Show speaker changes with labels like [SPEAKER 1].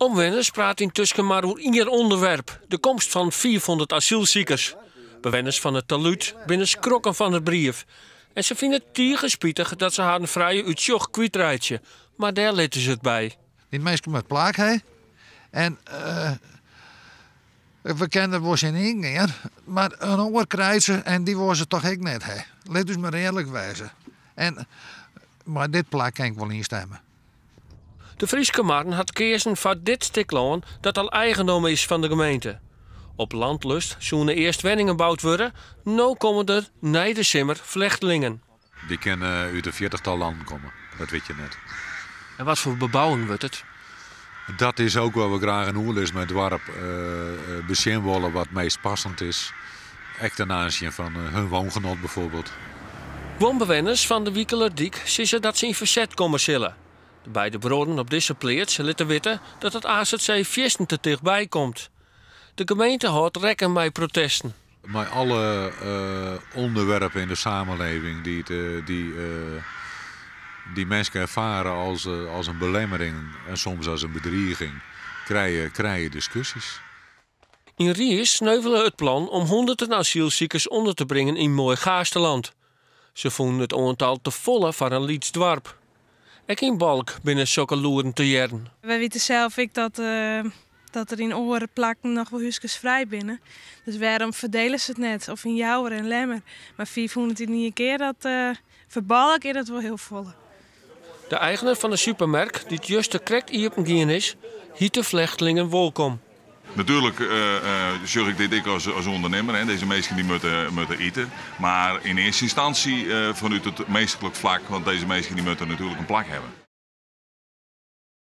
[SPEAKER 1] Omwenners prate yntusken mar oer ien ûnderwerp, de komst fan 500 asylsikers. Bewenners fan it talúd binne skrokken fan it brief. En se fine it tige spitich dat se harren frije útsjoch kwytreitsje, mar dêr litte se it by.
[SPEAKER 2] Dy minsken moatte plak ha en we kinne der wol tsjin yngean, mar in oar krijt se en dy wol se toch ek net ha. Lit ús mar earlik wêze. En mei dit plak kin ik wol ynstimme.
[SPEAKER 1] De Fryske Marren hat keazen foar dit stik lân dat al eigendom is fan de gemeente. Op Landlust soene earst wenningen boud wurde, no komme der nei de simmer flechtlingen.
[SPEAKER 3] Dy kinne út in fjirtichtal lannen komme, dat wit je net.
[SPEAKER 1] En wat foar bebouwing wurdt it?
[SPEAKER 3] Dat is ek wat we graach yn oerlis mei it doarp besjen wolle wat meast passend is. Ek ten aanzien fan hun woongenot bijvoorbeeld.
[SPEAKER 1] Guon bewenners fan de Wikelerdyk sizze dat se yn ferset komme sille. De beide bruorren op dizze pleats litte witte dat it azc fierstente tichtby komt. De gemeente hâldt rekken mei protesten.
[SPEAKER 3] Mei alle ûnderwerpen yn de samenleving dy't dy minsken erfare as in belemmering en soms as in bedriging, krije je diskusjes.
[SPEAKER 1] Yn Riis sneuvele it plan om hûnderten asylsikers ûnder te bringen yn Mooi Gaasterland. Se fûnen it oantal te folle foar in lyts doarp. Ek yn Balk binne sokke lûden te hearren.
[SPEAKER 4] Wy witte sels ek dat dat der yn oare plakken noch wol húskes frij binne. Dus wêrom ferdele se it net? Of yn Jouwer en Lemmer. Mar 500 yn ien kear, dat foar Balk is dat wol hiel folle.
[SPEAKER 1] De eigener fan de supermerk, dy't juster krekt iepen gien is, hiet de flechtlingen wolkom.
[SPEAKER 5] Natuerlik sjoch ik dit ek as ûndernimmer. Dizze minsken dy moatte ite. Mar yn earste ynstânsje fanút it minsklik flak, want dizze minsken dy moatte natuerlik in plak hawwe.